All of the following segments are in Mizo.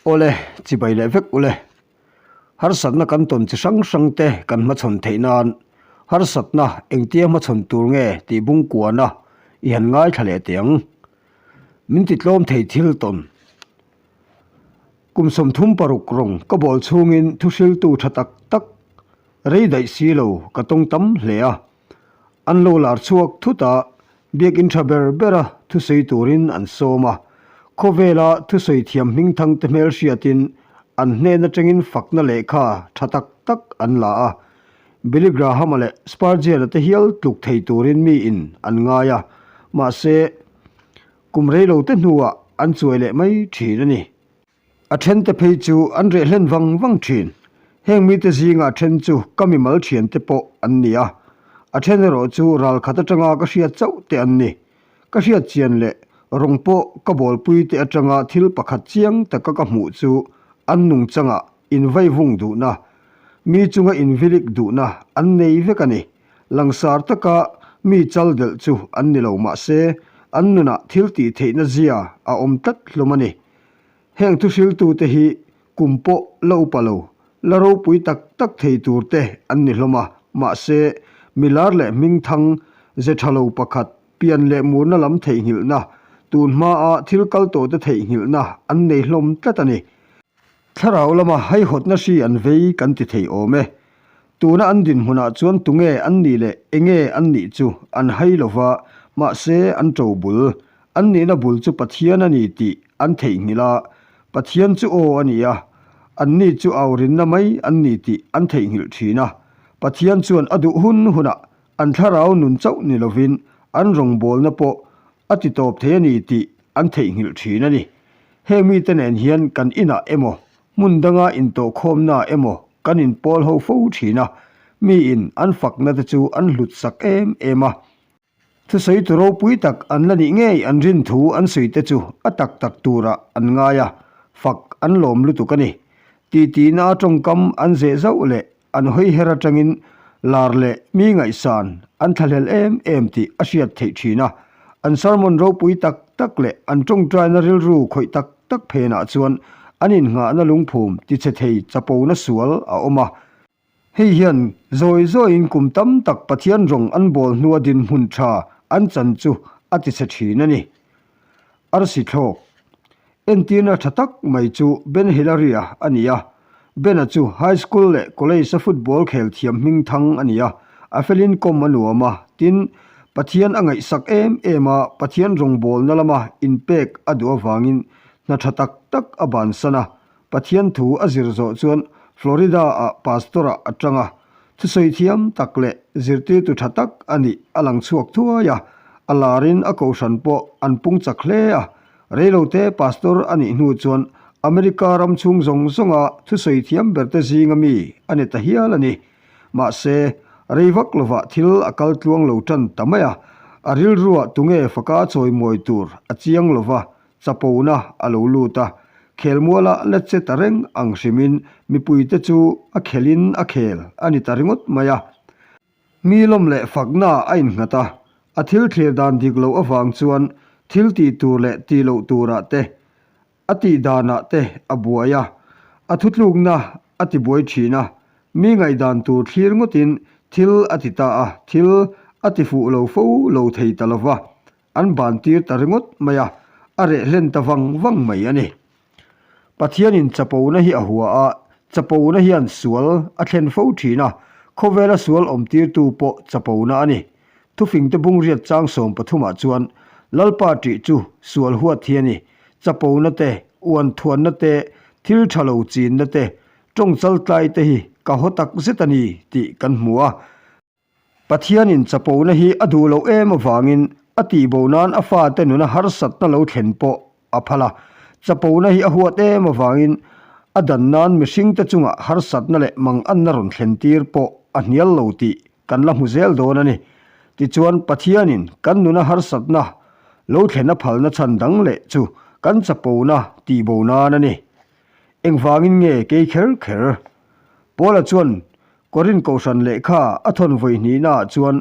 Awle, chibai leh vek ule. Harsatna kan tawn chi hrang hrang te kan hmachhawn theih nan harsatna engtia hmachhawn tur nge tih bungkuana i han ngaithla leh teh ang. Min ti tlawm thei thil tawn. Kum 36 rawng ka bawl chhungin thuhriltu tha tak tak rei daih si lo ka tawng tam hle a. An lo lar chhuak thut a, biakinn tha ber bera thusawi turin an sawm a. Khawvela thusawi thiam hmingthang te hmel hriatin an hnen atangin fakna lehkha tha tak tak an la a. Billy Graham-a leh Spurgeon-a te hial tluk thei turin miin an ngai a, mahse kum reilote hnuah an chuai leh mai thin a ni. A thente phei chu an reh hlen vang vang thin. Heng mite zinga then chu ka mimal thiante pawh an ni a, a then erawh chu ral khat atanga ka hriat chauh te an ni. Ka hriat chian leh rawng pawh ka bawlpui te atanga thil pakhat chiang taka ka hmuh chu an nungchangah invaivung duhna, mi chunga invilik duhna an nei vek a ni. Langsar taka mi chal delh chu an ni lo mahse an nunah thil tih theihna zia a awm tlat hlawm a ni. Heng thuhriltute hi kum pawh la upa lo, la ropui tak tak thei tur te an ni hlawm a, mahse, milar leh hmingthang ze tha lo pakhat, pian leh murna lam theihnghilhna, tun hmaa thil kal tawhte theihnghilhna an nei hlawm tlat a ni. Thlarau lama haihawtna hri an vei kan ti thei awm e. Tuna an dinhmunah chuan tunge an nih leh enge an nih chu an hai lova, mahse an to bul. An nihna bul chu Pathian a ni tih an theihnghilh a, Pathian chu aw a ni a, anni chu aurinna mai an ni tih an theihnghilh thin a. Pathian chuan a duh hun hunah an thlarau nun chauh ni lovin an rawngbawlna pawh a ti tawp thei a ni tih an theihnghilh thin a ni. Heng mite nen hian kan inah emaw, hmun danga intawhkhawmnaah emaw kan inpawl ho fo thin a, miin an fakna te chu an hlut sak em em a. Thusawi tu ropui tak an la nih ngei an rin thu an sawi te chu a tak tak turah an ngai a, fak an lawm lutuk a ni. Titi-na tawngkam an zeh zauh leh An hawi her atangin lar leh mi ngaihsan an thlahlel em em tih a hriat theih thin a. An sermon ropui tak tak leh an tawngtaina rilru khawih tak tak phenah chuan an innghahna lungphum tichhe thei chapona sual a awm a. Hei hian zawi zawiin kum tam tak Pathian rawng an bawl hnua dinhmun tha an chan chu a tichhe thin a ni. Arsi thlawk. Entirna tha tak mai chu Ben Hillary-a a ni a. Ben-a chu high school leh college-a football khel thiam hming thang a ni a, a felin kawm a nuam a, tin, Pathian a ngaihsak em em a, Pathian rawngbawlna lama inpek a duh avangin hna tha tak tak a bansan a, Pathian thu a zir zawh chuan Florida-ah pastor-ah a tang a, thusawi thiam tak leh zirtirtu tha tak a nih a lang chhuak thuai a, a larin a kohhran pawh an pung chak hle a. Reilote pastor a nih hnu chuan America ram chhung zawng zawnga thusawi thiam berte zinga mi a ni ta hial a ni. Mahse, rei vak lovah thil a kal tluang lo tan ta mai a, a rilruah tunge faka chawimawi tur a chiang lova, Chapona a lo lut a, khelmuala la che ta reng ang hrimin mipuite chu a khelin a khel a ni ta ringawt mai a. Mi lawm leh fakna a innghat a, a thil thlir dan dik loh avang chuan thil tih tur leh tih loh turah te, a tih danah te a buai a, a thutlukna a tibuai thin a, mi ngaihdan tur thlir ngawtin thil a ti ta a, thil a tifuh lo fo lo thei ta lova. An ban tir ta ringawt mai a, a reh hlen ta vang vang mai a ni. Pathianin chapona hi a hua a, chapona hian sual a thlen fo thin a, khawvela sual awm tirtu pawh chapona a ni. Thufingte bungriat chang 13 ah chuan Lalpa ṭih chu sual huat hi a ni. Chapona te, uanthuanna te, thil ṭha lo chinna te, ṭawngchal tlai te hi ka haw tak zet a ni tih kan hmu a. Pathianin chapona hi a duh loh em avangin a tihbo nan a fate nuna harsatna lo thlen pawh a phal a. Chapona hi a huat em avangin a dan nan mihringte chungah harsatna leh manganna rawn thlen tir pawh a hnial lo tih kan la hmu zel dawn a ni. Tichuan, Pathianin kan nuna harsatna lo thlen a phalna chhan dang leh chu kan chapona tihbo nan a ni. Engvangin nge kei kher kher? Paula chuan Korin Kohhran lehkha a thawn vawi hnihnaah chuan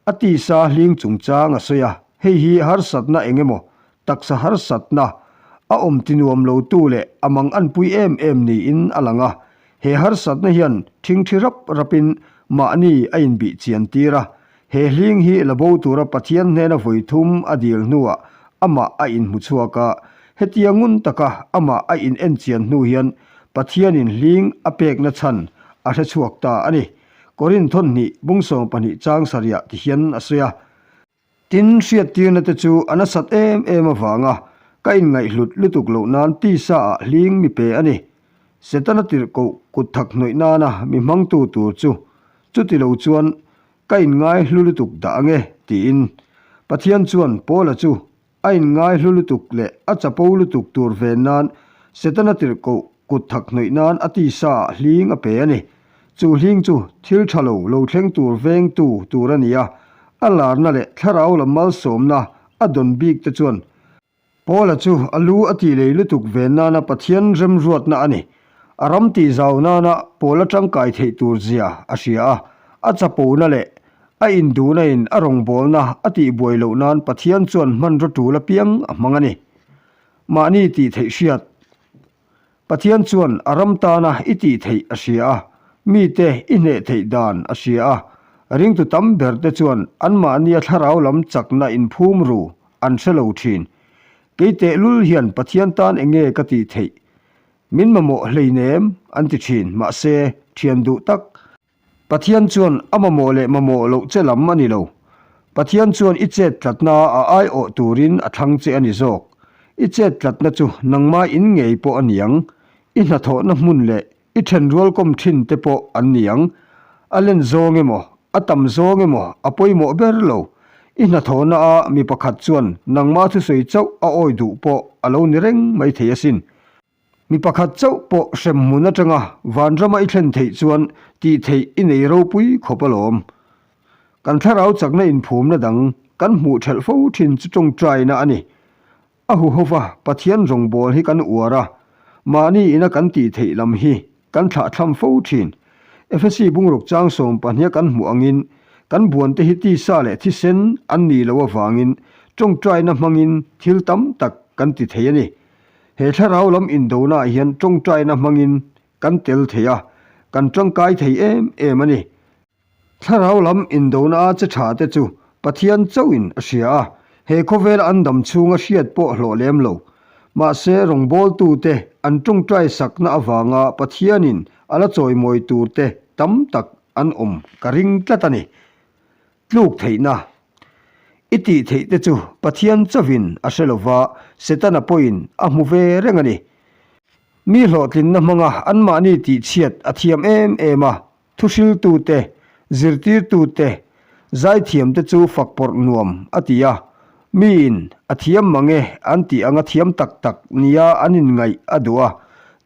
a tisa hling chungchang a sawi a, hei hi harsatna eng emaw, taksa harsatna a A awm tinuam lotu leh a mang anpui em em niin a lang a. He harsatna hian ṭhingṭhi rap rapin mahni a inbih chian tir a. He hling hi la bo tura Pathian hnena vawi thum a dil hnuah amah a inhmu chhuak a. Hetia ngun taka amah a in enchian hnu hian Pathianin hling a pekna chhan a hre chhuak ta a ni. Korinth thawnhnih bung 12 chang sarihah ti hian a sawi a. Tin, hriattirna te chu a nasat em em avanga ka inngaihhlut lutuk loh nan tisa ah hling mi pe a ni. Setana tirhkoh kut thak hnawih nana mi hmangtu tur chu chuti lo chuan ka inngaihlu lutuk dah ang e, tiin. Pathian chuan Paula chu A inngaihlu lutuk leh a chapo lutuk tur ven nan Setana tirhkoh kut thak hnawih nan a tisa ah hling a pe a ni. Chu hling chu thil tha lo lo thleng tur vengtu tur a ni a, a larna leh thlarau lam malsawmna a dawn bik te chuan Paula chu a lu a tih lei lutuk ven nana Pathian remruatna a ni. A ram tih zau nana Paula tangkai theih tur zia a hria a, a chapona leh A induhna in a rawngbawlna a tihbuai loh nan Pathian chuan hmanraw tul apiang a hmang a ni. Mahni tih theih hriat. Pathian chuan a ram tana i tih theih a hria a, mite i hneh theih dan a hria a. Ringtu tam ber te chuan anmahnia thlarau lam chakna inphum ru an hre lo thin. Kei tehlul hian Pathian tan enge ka tih theih? Min mamawh hleinem an ti thin. Mahse, thian duh tak. Pathian chuan a mamawh leh mamawh loh che lam a ni lo. Pathian chuan i chet tlatna a aiawh turin a thlang che a ni zawk. I chet tlatna chu nangmah in ngei pawh a ni ang, i hnathawhna hmun leh i thenrual kawm thin te pawh an ni ang. A len zawng emaw, a tam zawng emaw a pawimawh ber lo. I hnathawhna a mi pakhat chuan nangmah thusawi chauh a awi duh pawh a lo ni reng maithei asin. Mi pakhat chauh pawh hrem hmun atanga vanrama i thlen theih chuan tih theih i nei ropui khawp alawm. Kan thlarau chakna inphumna dang kan hmuh thelh fo thin chu tawngtaina a ni. A huhova Pathian rawngbâwl hi kan uar a, mahni ina kan tih theih lam hi kan thlahthlam fo thin. Efesi bungruk chang 12 kan hmuh angin kan buante hi tisa leh thisen an nih loh avangin tawngtaina hmangin thil tam tak kan ti thei a ni. He thlarau lam indonaah hian tawngtaina hmangin kan tel thei a, kan tangkai thei em em a ni. Thlarau lam indona che tha te chu Pathian chauhin a hria a, he khawvela an dam chhunga hriat pawh hlawh lem lo. Mahse rawngbawltute an tawngtai sakna avanga Pathianin a la chawimawi turte tam tak an awm ka ring tlat a ni. Tluk theihna. I tih theih te chu Pathian chauhin a hre lova, Setana pawhin a hmu ve reng a ni. Mi hlawhtlinna hmanga anmahni tihchhiat a thiam em em a, thuhriltute, zirtirtute, zaithiamte chu fakpawrh nuam a ti a, miin a thiam mang e an tih anga thiam tak tak nia an inngaih a duh a.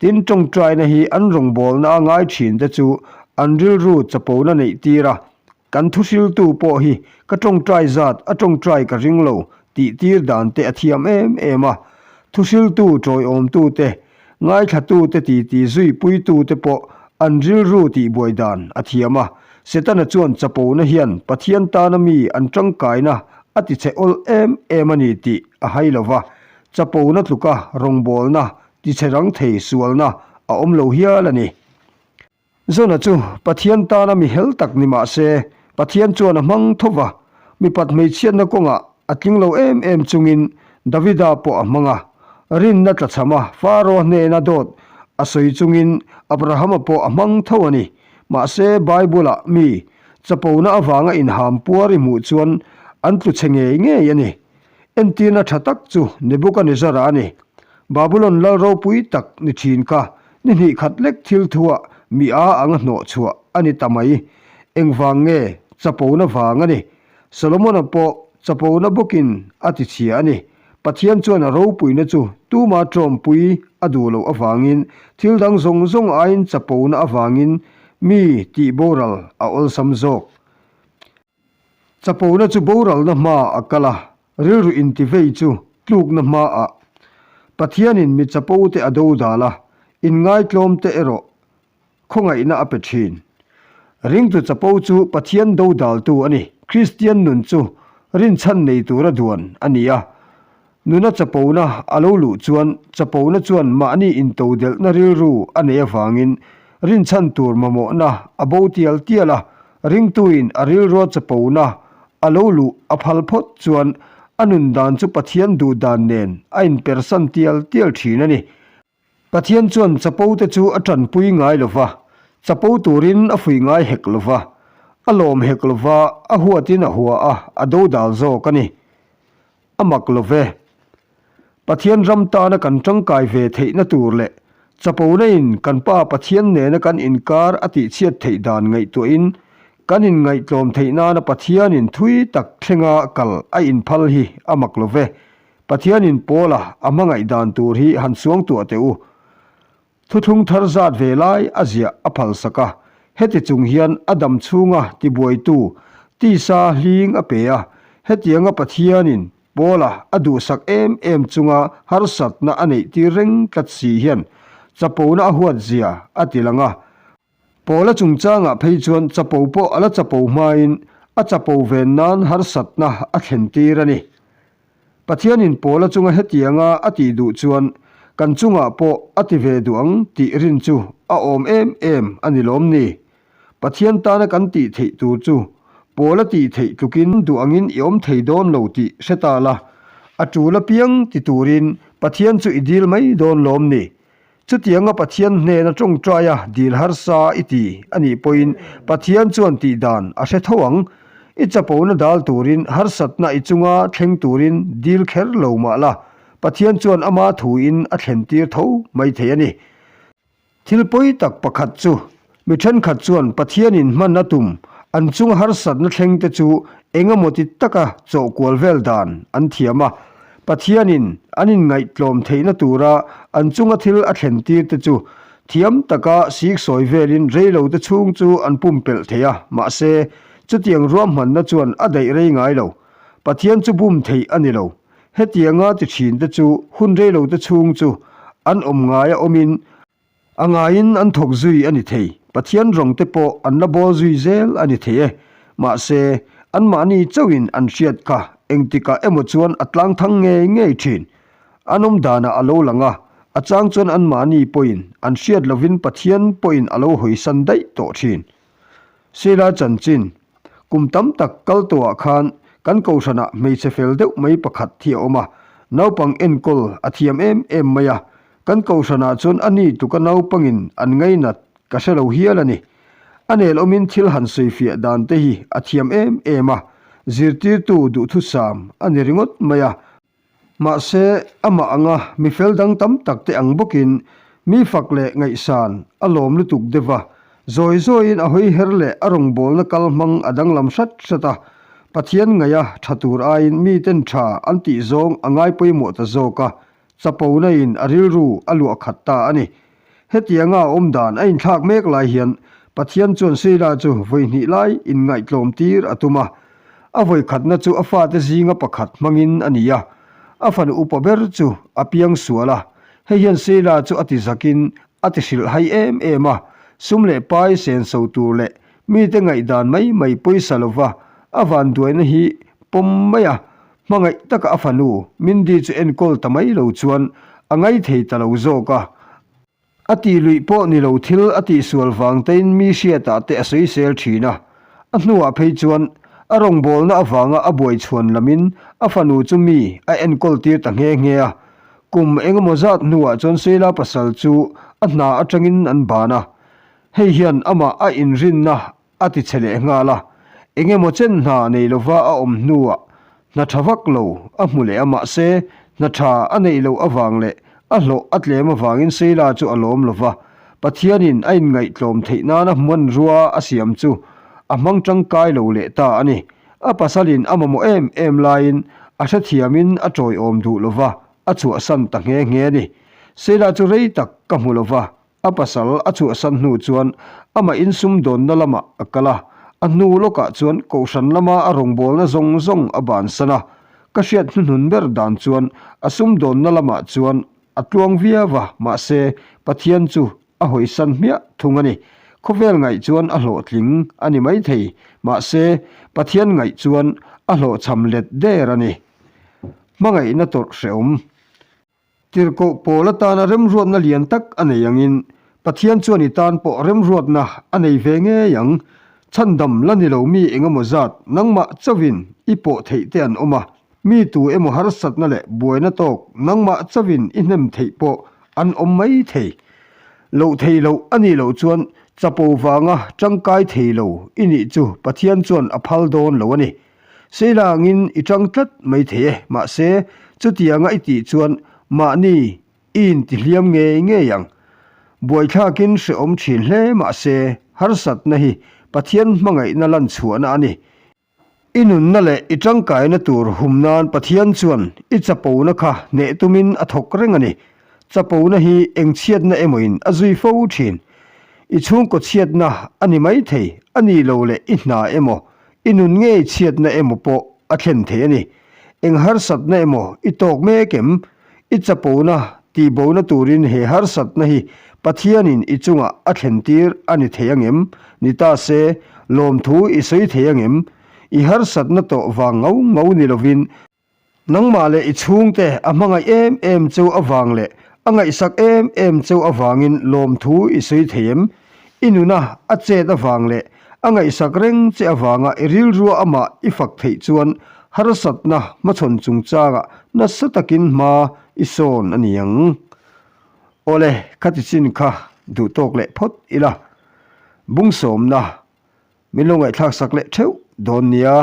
Tin, tawngtaina hi an rawngbawlna a ngai thinte chu an rilru chapona neih tir a, Kan thuhriltu pawh hi ka tawngtai zat a tawngtai ka ring lo tih tir dan te a thiam em em a. Thuhriltu tawiawmtu te, ngaithlatu te titi zui puitu te pawh an rilru tihbuai dan a thiam a. Setana chuan chapona hian Pathian tana mi an tangkaina a tichhe awl em em a ni tih a hai lo va, chapona tluka rawngbawlna tichhe rang thei sualna a awm lo hial a ni. Zona chu Pathian tana mi hel tak ni mah se, Pathian chuan a hmang tho va. Mipat hmeichhiatna kawngah a tling lo em em chungin Davida pawh a hmang a. Rinna tlachham a Faro hnena dawt a sawi chungin Abrahama pawh a hmang tho a ni. Mahse, Bible-ah mi chapona avanga inham puar i hmuh chuan an tlu chhe ngei ngei a ni. Entirna tha tak chu Nebukanezzara a ni. Babulon lal ropui tak ni thin kha ni hnih khat lek thil thuah mi a anga hnawh chhuah a ni ta mai. Engvang nge chapona vang a ni? Solomona pawh chapona bawkin a ti chhia a ni. Pathian chuan a ropuina chu tuma tawmpui a duh loh avangin thil dang zawng zawng aiin chapona avangin mi tih boral a awlsam zawk. Chapona chu boralna hmaah a kal a, rilru intivei chu tlukna hmaah. Pathianin mi chapote a dodal a, inngaitlawmte erawh khawngaihna a pe thin. Ringtu chapo chu Pathian dodaltu a ni. Kristian nun chu rinchhan nei tura duan a ni a. Nuna chapona a lo luh chuan chapona chuan mahni intodelhna rilru a neih avangin rinchhan tur mamawhna a bo tial tial a, ringtuin a rilrua chapona a lo luh a phal phawt chuan a nun dan chu Pathian duh dan nen a inpersan tial tial thin a ni. Pathian chuan chapo te chu a tanpui ngai lo va, chapo turin a fuih ngai hek lo va, a lawm hek lo va, a huatin a hua a, a dodal zawk a ni. A mak lo ve. Pathian ram tana kan tangkai ve theihna tur leh chapona in kan Pa Pathian nena kan inkar a tihchhiat theih dan ngaihtuahin kan inngaihtlawm theih nana Pathianin thui tak thlenga kal a inphal hi a mak lo ve. Pathianin Paula a hmangaih dan tur hi han suangtuah teh u. Thuthlung thar zat ve lai a ziah a phalsak a, heti chung hian a dam chhunga tibuaitu tisa hling a pe a, hetianga Pathianin Paula a duhsak em em chunga harsatna a neih tir reng tlat si hian chapona a huat zia a ti lang a. Paula chungchangah phei chuan chapo pawh a la chapo hmain a chapo ven nan harsatna a thlen tir a ni. Pathianin Paula chunga hetianga a tih duh chuan kan chungah pawh a ti ve duh ang tih rin chu a awm em em a ni lawm ni? Pathian tana kan tih theih tur chu Paula tih theih tlukin duh angin i awm thei dawn lo tih hre ta la, a tul apiang ti turin Pathian chu i dil mai dawn lawm ni? Chutianga Pathian hnena tawngtaia dil harsa i ti a nih pawhin Pathian chuan tih dan a hre tho ang. I chapona dal turin harsatna i chunga thleng turin dil kher lo mah la, Pathian chuan ama thuin a thlen tir tho mai thei a ni. Thil pawi tak pakhat chu Mi thenkhat chuan Pathianin hman a tum an chunga harsatna thlengte chu eng emaw ti taka chawhkual vel dan an thiam a. Pathianin an inngaihtlawm theihna tura an chunga thil a thlen tirte chu thiam taka siksawi velin reilote chhung chu an pumpelh thei a, mahse, chutiang ruahmanna chuan a daih rei ngai lo. Pathian chu bum theih a ni lo. Hetianga ti thinte chu hun reilote chhung chu an awm ngaia awmin A ngaiin an thawk zui a ni thei. Pathian rawng te pawh an la bawl zui zel a ni thei e. Mahse, anmahni chauhin an hriat kha engtikah emaw chuan a tlang thang ngei ngei thin. An awm danah a lo lang a, a chang chuan anmahni pawhin an hriat lovin Pathian pawhin a lo hawisan daih tawh thin. Sheila chanchin, Kum tam tak kal tawhah khan kan kohhranah hmeichhe fel deuh mai pakhat hi a awm a, naupang enkawl a thiam em em mai a, Kan kohhranah chuan a ni tuka naupangin an ngainat ka hre lo hial a ni. A nel awmin thil han sawifiah dan te hi a thiam em em a, zirtirtu duhthusam a ni ringawt mai a. Mahse, amah anga mi fel dang tam tak te ang bawkin mi fak leh ngaihsan a lawm lutuk deuh a, zawi zawiin a hawi her leh a rawngbawlna kal hmang a danglam hrat hrat a, Pathian ngaiha tha tur aiin miten tha an tih zawng a ngai pawimawh ta zawk a, Chapona in a rilru a luah khat ta a ni. Hetianga a awm dan a inthlak mek lai hian Pathian chuan Sheila chu vawi hnih lai inngaihtlawm tir a tum a. A vawi khatna chu a fate zinga pakhat hmangin a ni a. A fanu upa ber chu a piang sual a. Hei hian Sheila chu a ti zakin a ti hrilh hai em em a. Sum leh pai senso tur leh mite ngaihdan mai mai pawisa lova a vanduaina hi pawm mai a. Hmangaih taka a fanu Mindy chu enkawl ta mai lo chuan a ngaithei ta lo zawk a. A tih luih pawh ni lo thil a tihsual vang tein mi hriatah te a sawisel thin a. A hnuah phei chuan a rawngbawlna avanga a buai chhuan lamin a fanu chu mi a enkawl tir ta nghe nghe a. Kum engemaw zat hnuah chuan Sheila pasal chu a hna atangin an ban a. Hei hian amah a inrinna A ti che leh nghal a, eng emaw chen hna nei lova a awm hnuah hna tha vak lo a hmu leh a mahse hna tha a neih loh avang leh a hlawh a tlem avangin Sheila chu a lawm lova, Pathianin a inngaihtlawm theih nana hmanrua a siam chu a hmang tangkai lo leh ta a ni. A pasalin a mamawh em em laiin a hrethiamin a tawiawm duh lova a chhuahsan ta nghe nghe a ni. Sheila chu rei tak ka hmu lova, A pasal a chhuahsan hnu chuan amah insumdawnna lamah a kal a, a hnu lawkah chuan kohhran lama a rawngbawlna zawng zawng a bansan a. Ka hriat hnuhnun ber dan chuan a sumdawnna lamah chuan a tluang viau a, mahse Pathian chu a hawisan hmiah thung a ni. Khawvel ngaih chuan a hlawhtling a ni maithei, mahse Pathian ngaih chuan a hlawhchham let der a ni. Hmangaihna tawrh hrehawm. Tirhkoh pawl atana remruatna lian tak a nei angin Pathian chuan i tan pawh remruatna a nei ve ngei ang. Chhandam la ni lo mi engemaw zat nangmah chauhin i pawh theih te an awm a, mi tu emaw harsatna leh buaina tawk nangmah chauhin i hnem theih pawh an awm mai thei. Loh thei loh a nih loh chuan chapo vanga tangkai thei lo i nih chu Pathian chuan a phal dawn lo a ni. Seilangin i tang tlat mai thei e, mahse chutianga i tih chuan mahni i intihliam ngei ngei ang. Buaithlakin hrehawm thin hle mahse harsatna hi Pathian hmangaihna lan chhuahna a ni. I nunna leh i tangkaina tur hum nan Pathian chuan i chapona kha hneh tumin a thawk reng a ni. Chapona hi eng chhiatna emawin a zui fo thin. I chhungkaw chhiatna a ni maithei a ni lo leh i hna emaw I nun ngei chhiatna emaw pawh a thlen thei a ni. Eng harsatna emaw i tawk mek em? I chapona tihbona turin he harsatna hi Pathianin i chungah a thlen tir a ni thei angem? Ni ta se, lawmthu i sawi thei angem? I harsatna tawh vang ngau ngau ni lovin, Nangmah leh i chhungte a hmangaih em em cheu avang leh a ngaihsak em em cheu avangin lawmthu i sawi thei em? I nuna a chet avang leh a ngaihsak reng che avanga i rilrua amah i fak theih chuan harsatna hmachhawn chungchangah nasa takin hma i sawn a ni ang. Awle, khati chin kha duh tawk leh phawt ila. Bungsawmna min lo ngaihthlaksak leh theuh dawn nia.